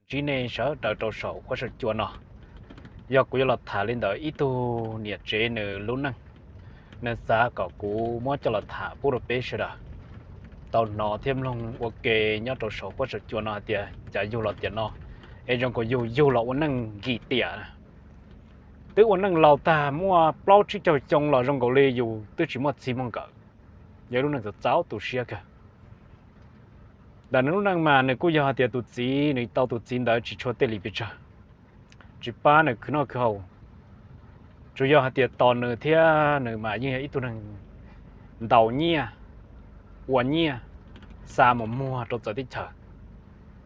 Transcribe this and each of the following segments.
ntsib nej sawv daws rau saum huab saum cua no. Yog kuv yuav los tham li ntawm ib tug niam tsev nws lub neej, nws xav kom kuv muab coj los tham pub rau peb sawv daws tau hnov thiab mloog ua ke nyob rau saum huab saum cua no hais tias cas yug los tiam no es zoo nkaus yug yug los ua neej nkim tiam. Twb ua neej laus tag muaj plaub tsib caug xyoo los zoo nkaus li yus twb tsis muaj txij muaj nkawm, yog lub neej txaus tu siab kawg. Ntawm nws lub neej mas nws kuj yog hais tias tus txiv, nws tau tus txiv ntawd tsis tshua tej li pes tsawg, tsis pab nws khwv noj khwv haus, tsuas yog hais tias tos nws thiab nws mas yeej yog ib tug neeg ntaus nyiaj, ua nyiaj, xa mus muag rau txawv teb chaws.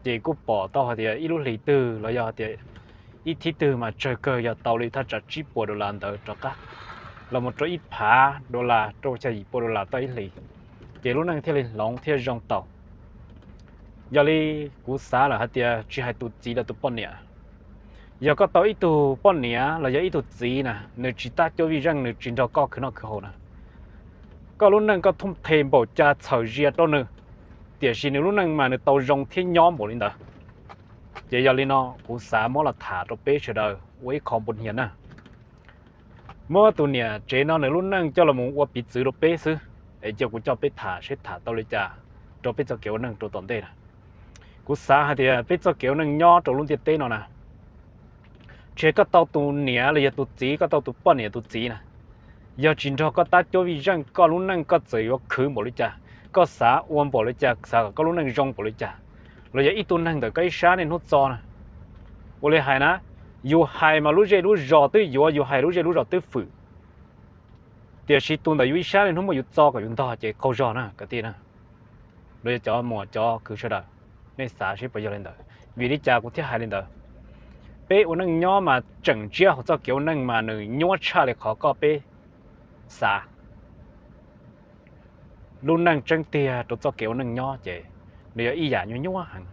Ces kuj pom tau hais tias ib lub hlis twg los yog hais tias ib thib twg mas tsawg kawg yog tau li thaj tsam tsib puas dollar ntawd rov qab los mus rau ib phav dollar rau xya yim pua dollar tau ib hlis, ces lub neej thiaj li hloov thiaj zoo tau. Yog li kuv xav lawm hais tias tsis hais tus txiv los tus poj niam, yog koj tau ib tug poj niam los yog ib tug txiv na, nws tsis tab cuab vij zeej, nws tsis nrog koj khwv noj khwv haus na, koj lub neej koj thooj the npaum cas txhawm zias rau nws, tiam sis nws lub neej mas nws tau zoo thiab nyob npaum li ntawd. Ces yog li no kuv xav muab los tham rau peb sawv daws ua ib qho npu hniav na. Muab tus niam tsev no nws lub neej coj los mus ua piv txwv rau peb xwb, es cia kuv coj peb tham seb tham tau li cas rau peb txoj kev ua neej rau tom ntej na. Kuv xav hais tias peb txoj kev ua neej nyob rau lub ntiaj teb no na, tsis hais koj tau tus niam los yog tus txiv, koj tau tus poj niam tus txiv na, yog tsis nrog koj tab cuab vij zeej, koj lub neej koj txawm yuav khwv npaum li cas, koj xav ua npaum li cas, xav kom koj lub neej zoo npaum li cas, los yog ib tug neeg ntawm koj ib sab niaj hnub txo na, ua li hais na, yus hais mas lub zej lub zos twb yuav, yus hais lub zej lub zos twb fwm, tiam sis tus ntawm yus ib sab niaj hnub muab yus txo kom yus ntog ces qaug zog na kwv tij na. Los yog cov muam cov kwv sawv daws, nej xav seb puas yog li ntawd? Vim li cas kuv thiaj hais li ntawd? Peb ua neej nyob mas tseem ntsiab hauv txoj kev ua neej mas nws nyuaj tshaj li qhov koj peb xav. Lub neej tseeb tiag rau txoj kev ua neej nyob ces nws yog ib yam nyuaj nyuaj heev.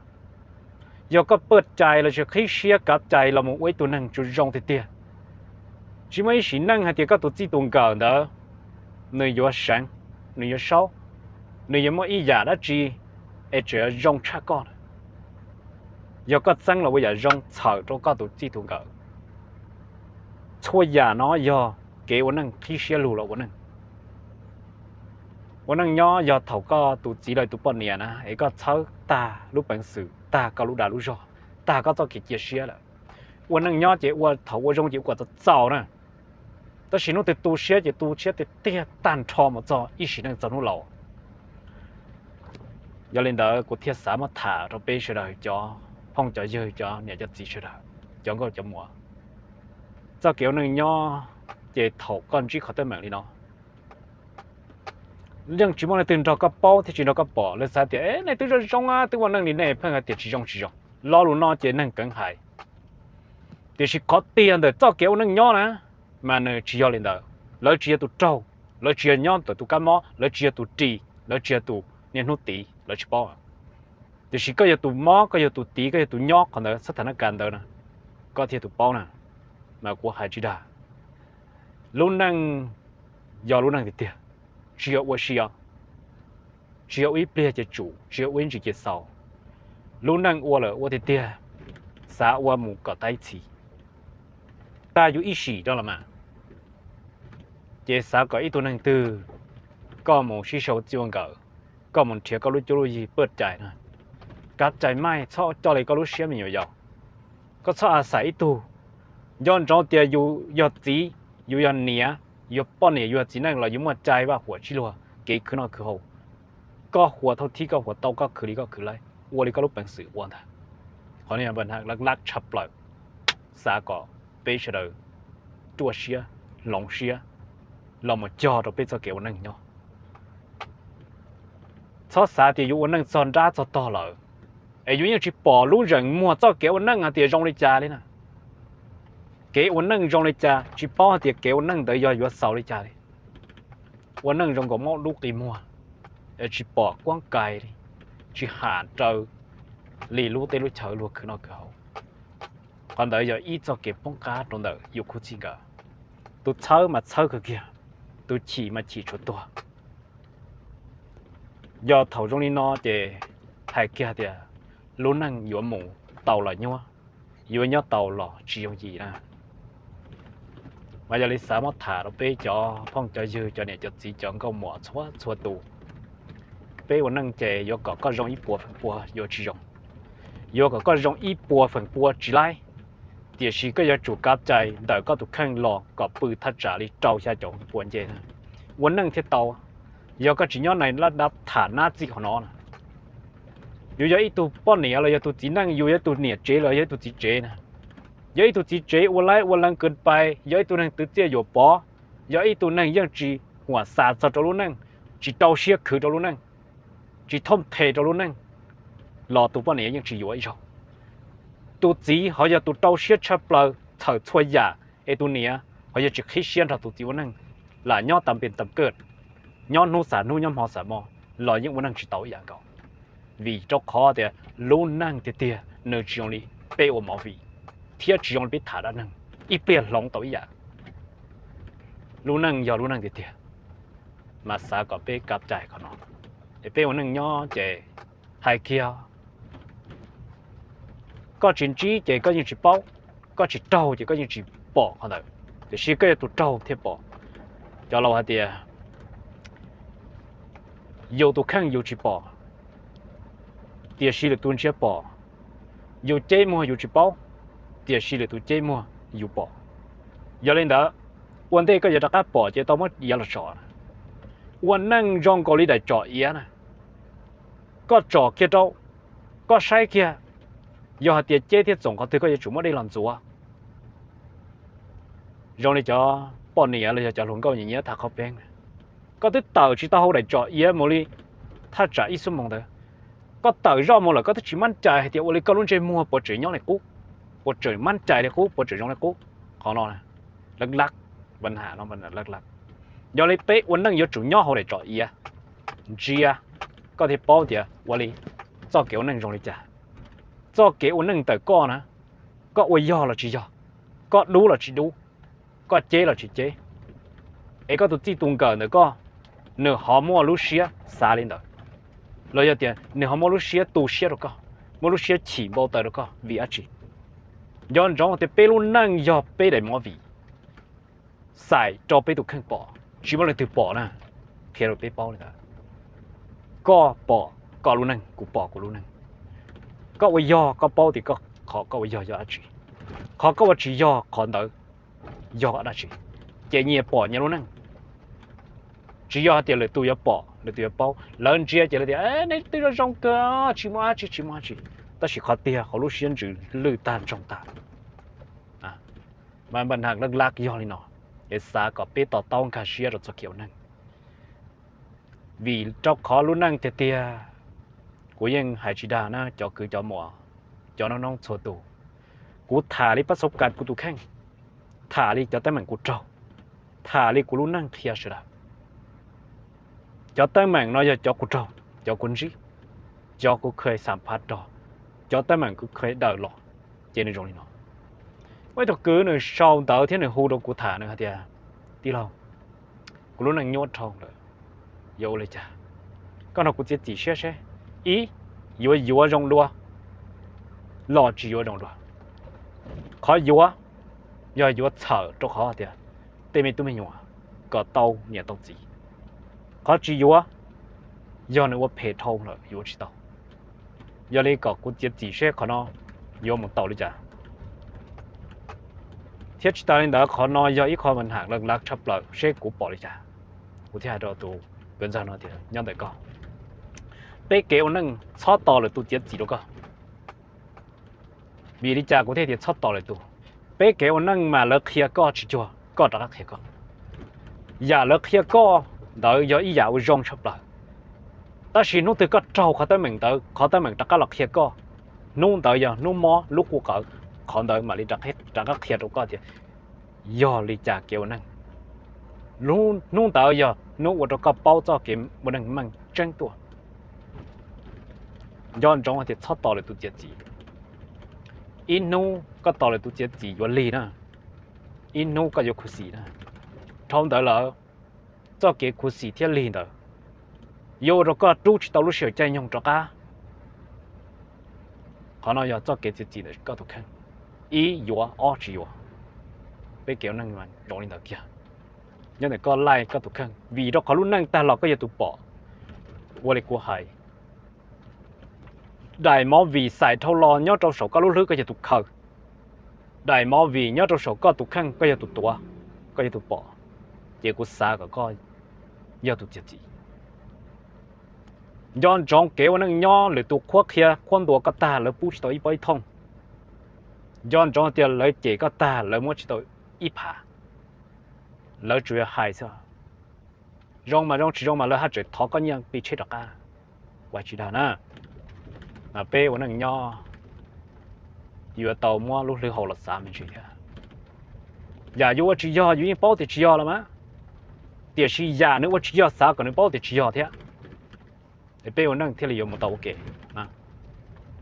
Yog koj paj cai los sis qhib siab kav cai los mus ua ib tug neeg tsuas zoo tiag tiag, tsis muaj ib sim neej hais tias koj tus txij tus nkawm ntawd nws yuav seev, nws yuav saub, nws yuav muaj ib yam dab tsi es tseem zoo tshaj koj na. Yog koj txeeb los ua yam zoo txhawm rau koj tus txij tus nkawm, txhua yam no yog kev ua neej qhib siab lug los ua neej. Ua neej nyob yog thaum koj tus txiv los tus poj niam na es koj txhawb tag lub peev xwm, tag koj lub dag lub zog, tag koj txoj kev cia siab lawm. Ua neej nyob ces ua thaum ua zoo ces ua kom txaus txaus na, tab sis hnub twg tu siab ces tu siab tiag tiag tag nrho mus txog ib sim neej txog hnub laus. Yog li ntawd kuv thiaj xav muab tham rau peb sawv daws cov phooj cov ywg, cov niam cov txiv sawv daws, cov nkauj cov muam, txoj kev ua neej nyob ces thaum koj ntsib qhov teeb meem li no, yeej tsis muaj leej twg nrog koj paub thiab tsis nrog koj pom, lawv xav tias nej twb zoo zoo, twb ua neej li nej pheej hais tias tsis zoo tsis zoo. Lo lus no ces neeg keev hais, tiam sis qhov tiag ntawm txoj kev ua neej nyob na mas nws tsis yog li ntawd. Lawv tsis yog tus raug, lawv tsis yog nyob ntawm tus kab mob, lawv tsis yog tus ris, lawv tsis yog tus niaj hnub tiv, lawv tsis paub. Tiam sis koj yog tus mob, koj yog tus tiv, koj yog tus nyob qhov ntawd, xab thas nab kas ntawd na, koj thiaj tus paub na. Mas kuv hais tsis dag, lub neej yog lub neej tiag tiag, tsis yog ua si os, tsis yog ua ib pliag ces tsum, tsis yog ua ib ntsis ces xaus. Lub neej ua lawm ua tiag tiag, xav ua mus kom tag ib txhis, tag yus ib sim rau los mas, ces xav kom ib tug neeg twg, koj mus sib sau txij ua nkawm, koj mus nrhiav koj lub cuab lub yig paj cai no, kav cai maij, txhob coj li koj lub siab me nyuam yaus. Koj txhob a xais ib tug, nco ntsoov tias yus yog txiv, yus yog niam, yus yog poj niam, yus yog txiv neej los yus muaj cai vaj huam sib luag, kev khwv noj khwv haus, koj huas thauj thib koj huas tau, koj khwv li koj khwv laib, ua li koj lub peev xwm ua ntag. Qhov no yog laj laj tshaj plaws, xav kom peb sawv daws ruaj siab, hloov siab los mus cog rau peb txoj kev ua neej nyob. Txhob xav tias yus ua neej txog nrab txog tog lawm es yus yeej tsis pom lub zeem muag txoj kev ua neej hais tias zoo li cas li na. Kev ua neej zoo li cas tsis paub hais tias kev ua neej ntawd yog yuav xaus li cas li. Ua neej zoo nkaus mob dub qi muag, tsis pom kuab kais li, tsis ham raws li lub teb lub chaw luag khwv noj khwv haus. Qhov ntawd yog ib txoj kev poob qab rau ntawm yus khub txij nkawm. Tus txhawb mas txhawb kawg kiag, tus chim mas chim tshuav tuag. Yog thaum zoo li no ces hais kiag tias lub neej yuav mus tau los nyuaj, yuav nyob tau los tsis yooj yim na. Mas yog li xav muab tham rau peb cov phooj cov ywg, cov niam cov txiv, cov nkauj muam txhua txhua tus, peb ua neej ces yuav kom koj zoo ib puas feem pua yuav tsis zoo, yuav kom koj zoo ib puas feem pua tsis laib, tiam sis koj yuav tsum kav cai ntawm koj tus kheej los kom pw thaj tsam li rau xya caum pua nce na, ua neej thiaj tau. Yog koj tsis nyob nais lab dab tham nab txij qhov no na, yus yog ib tug poj niam los yog tus txiv neej, yus yog ib tug niam tsev los yog ib tug txiv tsev na, yog ib tug txiv tsev ua laib ua lees kawg pais, yog ib tug neeg twv txiaj yuam pov, yog ib tug neeg yeej tsis huam xav txog rau lub neej, tsis rau siab khwv rau lub neej, tsis thoob them rau lub neej, los tus poj niam yeej tsis yuav ib zaug. Tus txiv ho yog tus rau siab tshaj plaws txhawm txhua yam, es tus niam ho yog tsis qhib siab nrog tus txiv ua neej, lam nyob tam pes tam kawj, nyob hnub xav hnub nyob hmo xav hmo, los yeej ua neej tsis tau ib yam nkaus. Vim rau qhov tias lub neej tiag tiag nws tsis zoo li peb ua movie, thiab tsis zoo li peb tham dab neeg ib pliag hloov tau ib yam. Lub neej yog lub neej tiag tiag, mas xav kom peb kav cai qhov no. Es peb ua neej nyob ces hais kiag, koj tsis ntsib ces koj yeej tsis paub, koj tsis raug ces koj yeej tsis pom qhov ntawd, tiam sis koj yog tus raug thiaj pom. Cov laus hais tias yus tus kheej yus tsis pom, tiam sis lwm tus ntsiab pom, yus ceb muag yus tsis paub, tiam sis lwm tus ceb muag yus pom. Yog li ntawd, ua ntej koj yuav rov qab pom ces tau muab iav los tsom. Ua neej zoo nkaus li daim tsom iav na, koj tsom kiag rau, koj saib kiag, yog hais tias ceb thiab txoom qhov twg koj yuav tsum muab dej los ntxuav. Zoo li cov poj niam los yog cov hluas nkauj nyiam nyiam tham qhov peeb, koj twb tawm tsis tau hauv daim tsom iav mus li thaj tsam ib xuab moos ntawd, koj tawm zoj mus lawm koj twb tsis mab cai hais tias ua li koj lub ntsej muag puas tseem nyob li qub, puas tseem mab cai li qub, puas tseem zoo li qub. Qhov no laj laj, pa ha no laj laj. Yog li peb ua neej yuav tsum nyob hauv daim tsom iav, ntsia, koj thiaj paub tias ua li txoj kev ua neej zoo li cas. Txoj kev ua neej ntawm koj na, koj ua yog los tsis yog, koj dub los tsis dub, koj ceb los tsis ceb, es koj tus txij tus nkawm ntawm koj, nws ho muaj lub siab xav li ntawd, los yog tias nws ho muaj lub siab tu siab rau koj, muaj lub siab chim npau taws rau koj vim dab tsi? Nco ntsoov tias peb lub neej yog peb daim movie, xaim rau peb tus kheej pom, tsis muaj leej twg pom na. Qhia rau peb paub li ntawd, koj pom koj lub neej, kuv pom kuv lub neej. Koj ua yog koj paub tias qhov koj ua yog yog dab tsi, qhov koj ua tsis yog qhov ntawd yog dab tsi, ces nyias pom nyias lub neej. Tsis yog hais tias lwm tus yuav pom lwm tus yuav paub, lawv ntsia ces lawv tias nej twb zoo zoo kawg, tsis muaj dab tsi tsis muaj dab tsi, tab sis qhov tiag hauv lub siab ntsws lwj tag ntsoog tag. Mas npa ha laj laj yog li no, es xav kom peb to taub nkag siab rau txoj kev ua neej. Vim rau qhov lub neej tiag tiag, kuv yeej hais tsis dag na cov kwv cov muam, cov noob noob txhua tus. Kuv tham li pab xauv kas kuv tus kheej, tham li cov teeb meem kuv raug, tham li kuv lub neej qhia sawv daws. Cov teeb meem no yog cov kuv raug, cov kuv ntsib, cov kuv kheev xam phav rog, cov teeb meem kuv kheev daws los, ces nws zoo li no. Muaj ib tug kwv nws sau ntawv thiab nws hu rau kuv tham, nws hais tias, tij laug, kuv lub neej nyuaj dhau lawm, yuav ua li cas? Koj nrog kuv txiav txim siab seb, ib, yuav yuav zoo dua los tsis yuav zoo dua. Qhov yuav, yog yuav txhawm rau qhov tias tej me tub me nyuam kom tau niam tau txiv. Qhov tsis yuav, yog nws ua phem dhau lawm yuav tsis tau. Yog li kom kuv txiav txim seb qhov no yuav mus tau li cas. Thiab tsis tas li ntawd, qhov no yog ib qho npa ha laj laj tshaj plaws seb kuv pom li cas. Kuv thiaj hais rau tus kwv ntxawg no tias, nyob ntawm koj, peb kev ua neej txhob tos lwm tus txiav txim rau koj. Vim li cas kuv thiaj tias txhob tos lwm tus? Peb kev ua neej mas lawv qhia koj tsis cuag koj rov qab qhia koj. Yam lawv qhia koj ntawd yog ib yam uas zoo tshaj plaws, tab sis hnub twg koj raug qhov teeb meem ntawd, qhov teeb meem rov qab los qhia koj, hnub ntawd yog hnub mob lub quj qawv, qhov ntawd mam li rov qab qhia rau koj tias yog li cas kev ua neej. Hnub ntawd yog hnub ua rau koj paub txoj kev ua neej meej tseeb tuaj. Nco ntsoov hais tias txhob tos lwm tus txiav txim. Ib hnub koj tos lwm tus txiav txim yuav lig na, ib hnub koj yuav khuv xim na. Dhau ntawd lawm, txoj kev khuv xim thiab lig ntawd yuav ua rau koj rub tsis tau lub sij hawm caij nyoog rov qab. Qhov no yog txoj kev txiav txim ntawm koj tus kheej. Ib yuav, ob tsis yuav. Peb kev ua neej zoo li ntawd kiag. Nyob ntawm koj laij koj tus kheej, vim rau qhov lub neej tag los koj yog tus pom. Ua li kuv hais, daim movie xais dhau los nyob rau saum koj lub hlwb koj yog tus khaws. Daim movie nyob rau saum koj tus kheej koj yog tus tuav, koj yog tus pom. Ces kuv xav kom koj yog tus txiav txim. Nco ntsoov kev ua neej nyob, lwm tus qhuab qhia qhuab ntuas koj tag lawv pub tsis tau ib pob ib thooj. Nco ntsoov tias lawv cem koj tag lawv muab tsis tau ib phav. Lawv tsuas yog hais xwb. Zoo mas zoo, tsis zoo mas lawv haj tseem thov koj nyiaj pij tsheb rov qab. Ua tsis dag na. Mas peb ua neej nyob yuav tau muab lub hlwb hau los xav me ntsis thiab. Yam yus ua tsis yog yus yeej paub tias tsis yog los mas, tiam sis yam nws ua tsis yog xav kom nws paub tias tsis yog thiab, es peb ua neej thiaj li yuav mus tau ua ke.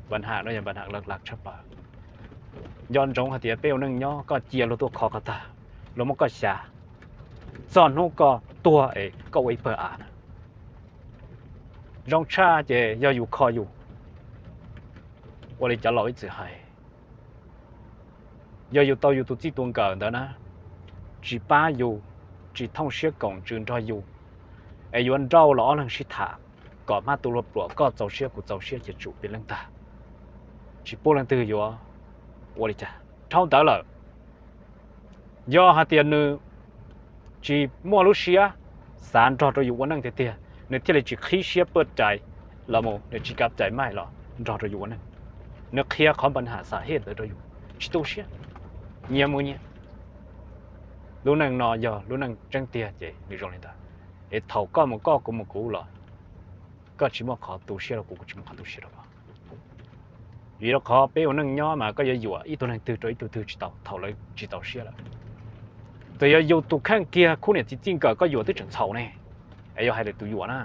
Npa ham no yog npa ham laj lag tshaj plaws. Nco ntsoov hais tias peb ua neej nyob koj cia luag tuaj kho koj tag, luag muab koj xyav, txog hnub koj tuag es koj ua ib pawg av na. Zoo tshaj ces yog yus kho yus. Ua li cov laus ib txwm hais, yog yus tau yus tus txij tus nkawm ntawd na, tsis pab yus, tsis thooj siab koom ntsws nrog yus, es yuav nrauj los ob leeg sib tham, kom hmab tu luag pluam koj txaus siab kuv txaus siab ces tsum peb leej tag. Tsis pub leej twg yuav ua li cas dhau ntawd lawm. Yog hais tias nws tsis muaj lub siab xav nrog rau yus ua neej tiag tiag, nws thiaj li tsis qhib siab paj cai los mus, nws tsis kav cai maij los nrog rau yus ua neej. Nws qhia qhov npa ham xam hej ntawd rau yus, tsis tu siab, nyias mus nyias. Lub neej no yog lub neej tseeb tiag ces nws zoo li ntawd. Es thaum koj mus koj, kuv mus kuv los, koj tsis muaj qhov tu siab rau kuv, kuv tsis muaj qhov tu siab rau koj. Vim rau qhov peb ua neej nyob mas koj yuav yuam ib tug neeg twg rau ib tug twg tsis tau thaum lawv tsis txaus siab lawm. Txawm yog yus tus kheej kiag khub niam txiv txij nkawm koj yuam twb tseem txhaum ne, es yuav hais lwm tus yuam na,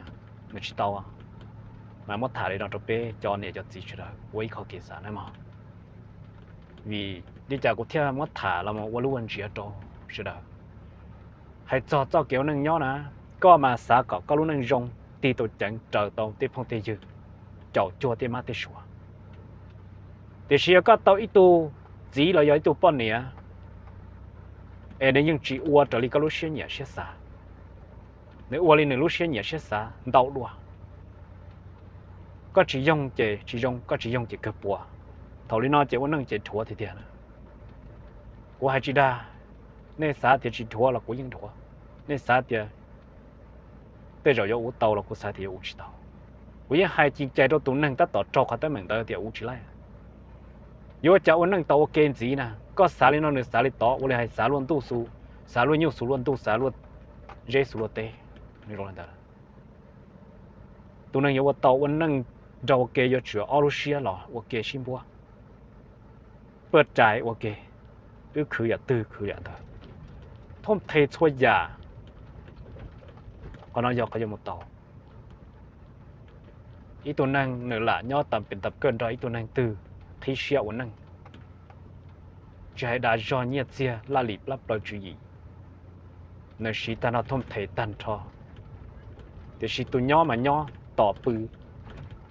nws tsis tau. Mas muab tham li no rau peb cov niam cov txiv sawv daws ua ib qho kev xav nawb mog. Vim li cas kuv thiaj muab tham los mus ua lub ua ntsiav rau sawv daws. Hais txog txoj kev ua neej nyob na, koj mas xav kom koj lub neej zoo, tig tau ceev, raws tau tej phooj tej ywg, caum cuag tej mab tej suav. Tiam sis yog koj tau ib tug txiv los yog ib tug poj niam es nws yeej tsis ua raws li koj lub siab nyiam siab xav, nws ua li nws lub siab nyiam siab xav ntau dua, koj tsis yoog ces tsis zoo, koj tsis yoog ces kawg puas. Thaum li no ces ua neej ces dhuav tiag tiag na. Kuv hais tsis dag, nej xav tias tsis dhuav los kuv yeej dhuav, nej xav tias tej zaum yuav ua tau los kuv xav tias yuav ua tsis tau. Kuv yeej hais cim cais rau tus neeg tab tom raug qhov teeb meem ntawd tias ua tsis laij. Yuav ua cas ua neej tau ua ke ntxiv na, koj xav li no nws xav li tod, ua li hais xav luaj ntuj xu, xav luaj nyuj xu luaj ntuj, xav luaj zeb xu luaj teb. Nws zoo li ntawd. Tus neeg yuav ua tau ua neej nrog ua ke yuav tsum ob lub siab los ua ke sib npuab, paj cai ua ke, wb khwv yam twg khwv yam ntawd, thooj the txhua yam. Qhov no yog qhov yuav mus tau. Ib tug neeg nws lam nyob tas pem tab kawj nrog ib tug neeg twg qhib siab ua neej, tsis hais dav zog nyiaj txiag laj lim plab plaws tswv yim, nws siv tag nrho thooj the tag nrho, tiam sis tus nyob mas nyob tos pw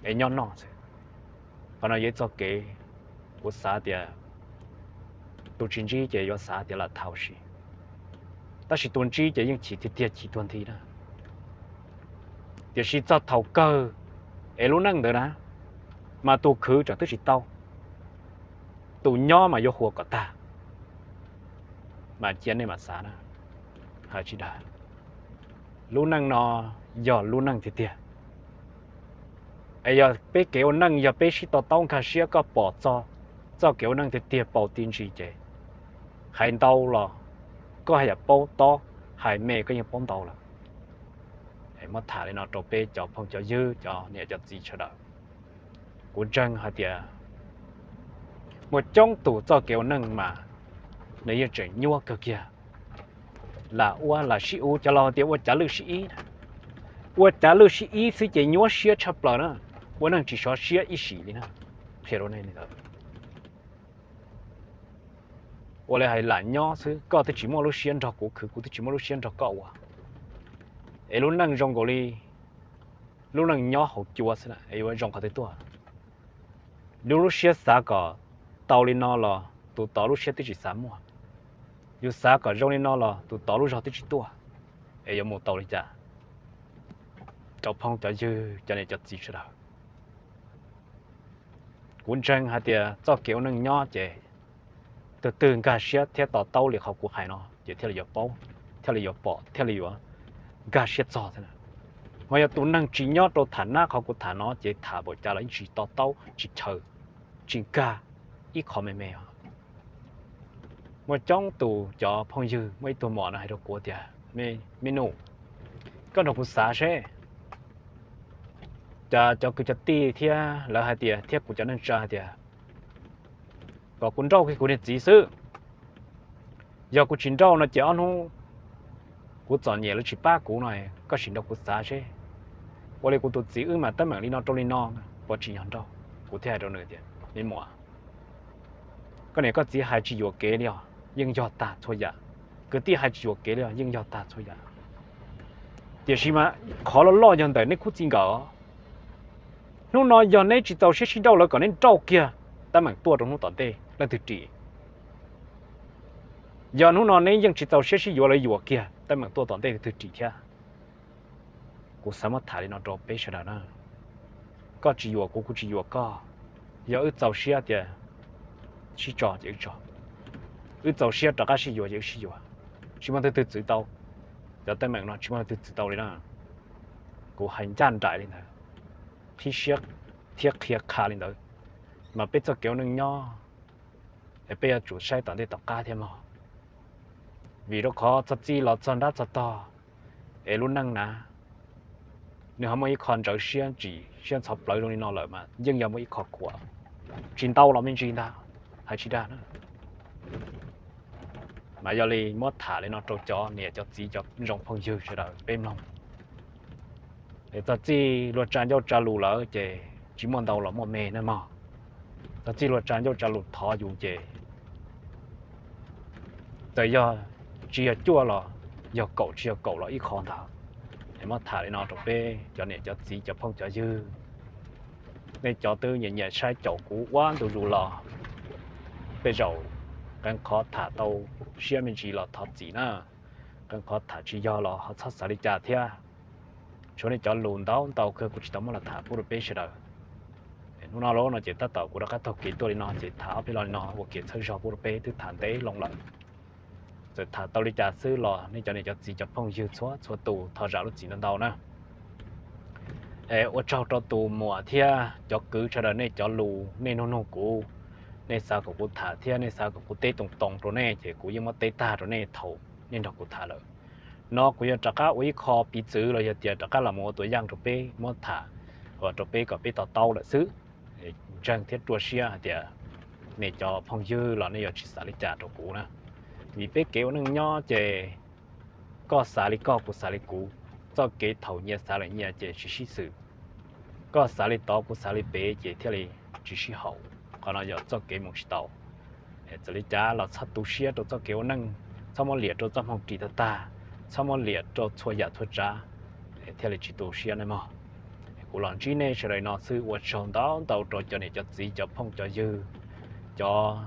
es nyob noj xwb. Qhov no yog ib txoj kev kuv xav tias tus tsis ntsib ces yuav xav tias lam thau siv, tab sis tus ntsib ces yeej chim tiag tiag chim tuag nthi na. Tiam sis txog thaum kawg es lub neej ntawd na, mas tus khwv tseem twb tsis tau, tus nyob mas yuav huas kom tag. Mas cia nej mam xav na, hais tsis dag. Lub neej no yog lub neej tiag tiag. Es yog peb kev ua neej yog peb sib to taub nkag siab, koj pom txog txoj kev ua neej tiag tiag paus ti ntsis ces hais ntau los koj haj yam paub tob, hais me koj yeej paub ntau lawm. Muab tham li no rau peb cov phooj cov ywg cov niam cov txiv sawv daws. Kuv ntseeg hais tias muaj coob tus txoj kev ua neej mas nws yeej tseem nyuaj kawg kiag. Lam ua lam sib uv, cov laus tias ua cav lwj sib ib na. Ua cav lwj sib ib xwb ces nyuaj siab tshaj plaws na. Ua neej tsis sov siab ib sim li na. Qhia rau nej li ntawd. Ua li hais lam nyob xwb, koj twb tsis muaj lub siab nrog kuv khwv, kuv twb tsis muaj lub siab nrog koj ua, es lub neej zoo nkaus li lub neej nyob hauv cua xwb na, es yuav zoo qhov twg tuaj? Yus lub siab xav kom tau li no los tus tod lub siab twb tsis xav muaj. Yus xav kom zoo li no los tus tod lub zog twb tsis tuaj. Es yuav mus tau li cas? Cov phooj cov ywg, cov niam cov txiv sawv daws, kuv ntseeg hais tias txoj kev ua neej nyob ces tus twg nkag siab thiab to taub li qhov kuv hais no ces thiaj li yuav paub, thiaj li yuav pom, thiaj li yuav nkag siab txog thiab. Ho yog tus neeg tsis nyob rau tham nab qhov kuv tham no ces tham npaum cas los yeej tsis to taub, tsis chaw, tsis nkag ib qho me me os. Muaj coob tus cov phooj ywg, muaj ib tug mom no hais rau kuv tias, me nus, koj nrog kuv xav seb, cas cov kwv cov tij thiab lawv hais tias, thiab kuv cov neej tsa hais tias kom kuv nrauj kiag kuv niag txiv xwb. Yog kuv tsis nrauj no ces ob hnub kuv txom nyem lawv tsis pab kuv no, koj sim nrog kuv xav seb. Ua li kuv tus txiv wb mam teeb meem li no rau li no, puas tsim nyog nrauj? Kuv thiaj hais rau nws tias, me muam, koj niam koj txiv hais tsis yuam kev li os, yeej yog tag txhua yam. Kwv tij hais tsis yuam kev li os, yeej yog tag txhua yam. Tiam sis mas qhov loj loj yog ntawm neb khub txij nkawm. Hnub no yog neb tsis txaus siab sib nrauj lawv kom neb nrauj kiag, teeb meem tuaj rau hnub tom ntej leej twg ris? Yog hnub no neb yeej tsis txaus siab sib yuav lawv yuam kiag, teeb meem tuaj tom ntej leej twg ris thiab? Kuv xav muab tham li no rau peb sawv daws na. Koj tsis yuam kuv, kuv tsis yuam koj. Yog wb txaus siab tias sib tso ces wb tso, wb txaus siab rov qab sib yuav ces wb sib yuav. Tsis muaj leej twg txwv tau. Cov teeb meem no tsis muaj leej twg txwv tau li na. Kuv hais ncaj nraim li ntawd, qhib siab thiab qhia qha li ntawd. Mas peb txoj kev ua neej nyob es peb yuav tsum saib tom ntej tom qab thiab mog. Vim rau qhov txog txij los txog nrab txog tog es lub neej na, nws ho muaj ib qho ntsawv siab ntsim siab ntxhov plawv zoo li no lawm mas yeej yog muaj ib qho khuam, tsis ntau los me ntsis ntag, hais tsis dag na. Mas yog li muab tham li no rau cov niam cov txiv cov zoo phooj ywg sawv daws peb mloog. Es txog txij luag tsa ncauj tsa lus lawm ces tsis muaj ntau los muaj me na mog. Txog txij luag tsa ncauj tsa lus thov yus ces txawm yog tsis yog cuaj los yog kaum tsis yog kaum los ib qho ntag. Es muab tham li no rau peb cov niam cov txiv cov phooj cov ywg, nej cov twb nyiam nyiam saib caum kuv ua ntu zus los, tej zaum qee qhov tham tau siab me ntsis los thov txim na. Qee qhov tham tsis yog los ho txhob xav li cas thiab. Tshuav nej cov lus ntau ntau kawg kuv tsis tau muab los tham pub rau peb sawv daws. Hnub no los no ces tab tom kuv rov qab taug kev tuaj li no ces tham ob peb lo li no ua kev txhawb zog pub rau peb twb tham ntev loo lawm. Txawm tham tau li cas xwb los nej cov niam cov txiv cov phooj ywg txhua txhua tus thov zam lub txim ntau ntau na. Es ua tsaug rau tus muam thiab cov kwv sawv daws, nej cov lus nej nug nug kuv, nej xav kom kuv tham thiab nej xav kom kuv teb toos toos rau nej ces kuv yeej muab teb tag rau nej thaum nej nrog kuv tham lawm. No kuv yuav rov qab ua ib qho piv txwv los yog tias rov qab los mus ua tua yaj rau peb muab tham rau peb kom peb to taub lawm xwb. Ntseeg thiab ruaj siab hais tias nej cov phooj ywg los nej yuav tsis xav li cas rau kuv na. Vim peb kev ua neej nyob ces koj xav li koj, kuv xav li kuv, txoj kev thaum nyias xav lawm nyias ces tsis sib xws. Koj xav li tod kuv xav li pem ces thiaj li tsis sib haum. Qhov no yog txoj kev mus tsis tau. Txawm li cas los txhob tu siab rau txoj kev ua neej, txhob muab liam rau txoj hmoo ris tag tag, txhob muab liam rau txhua yam txhua tsav, thiaj li tsis tu siab nawb mog. Kuv los ntsib nej sawv daws no xwb, ua tsaug ntau ntau rau cov niam cov txiv cov phooj cov ywg, cov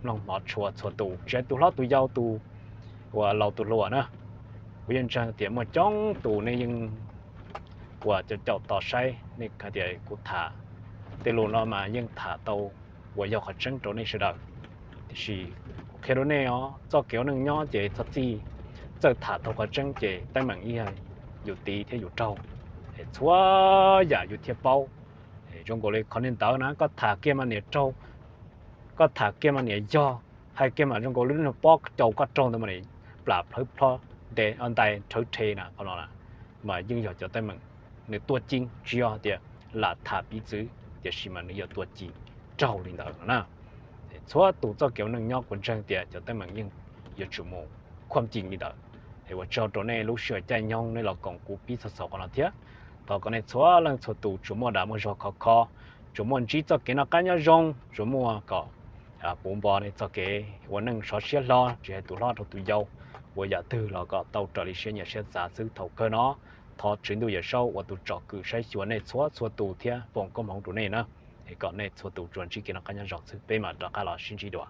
mloog hmov tshua txhua tus, tsis hais tus hlob tus yau tus uas laus tus hluas na. Kuv yeej ntseeg tias muaj coob tus nej yeej uas caum caum tos saib nej hais tias kuv tham tej lus no mas yeej tham tau uas yog qhov tseeb rau nej sawv daws. Tiam sis kuv qhia rau nej os, txoj kev ua neej nyob ces txhob txij txawj tham tau qhov tseeb ces teeb meem ib yam yus tiv thiab yus raug, es txhua yam yus thiaj paub. Zoo nkaus li qhov niag ntawd na, koj tham kiag mas niam raug, koj tham kiag mas niam yog, hais kiag mas zoo nkaus li lub niag pob cau koj raug ntawd mas niam plam plhawv plho, nte ntais rhawv rhe na, qhov no na mas yeej yog cov teeb meem nws tuaj ci, tsis yog tias lam tham piv txwv, tiam sis mas nws yog tuaj ci raug li ntawd no na. Txhua tus txoj kev ua neej nyob kuv ntseeg tias cov teeb meem yeej yuav tsum mus khuam ci li ntawd. Es ua tsaug rau nej lub sij hawm caij nyoog nej los koom kuv pib txog txog qhov no thiab. Thov kom nej txhua leej txhua tus tsuas muaj dag muaj zog khov kho, tsuas muaj ntsib txoj kev noj qab nyob zoo, tsuas muaj kom puv npo nej txoj kev ua neej sov siab hlo, tsis hais tus hlob rau tus yau, ua yam twg los kom tau raws li siab nyiam siab xav xwb. Thaum kawg no thov Tswv Ntuj Yawm Saub ua tus tsom kwm saib xyuas nej txhua txhua tus thiab foom koob hmoov rau nej na. Kom nej txhua tus tsuas ntsib kev noj qab nyob zoo xwb, peb mam rov qab los sib ntsib dua.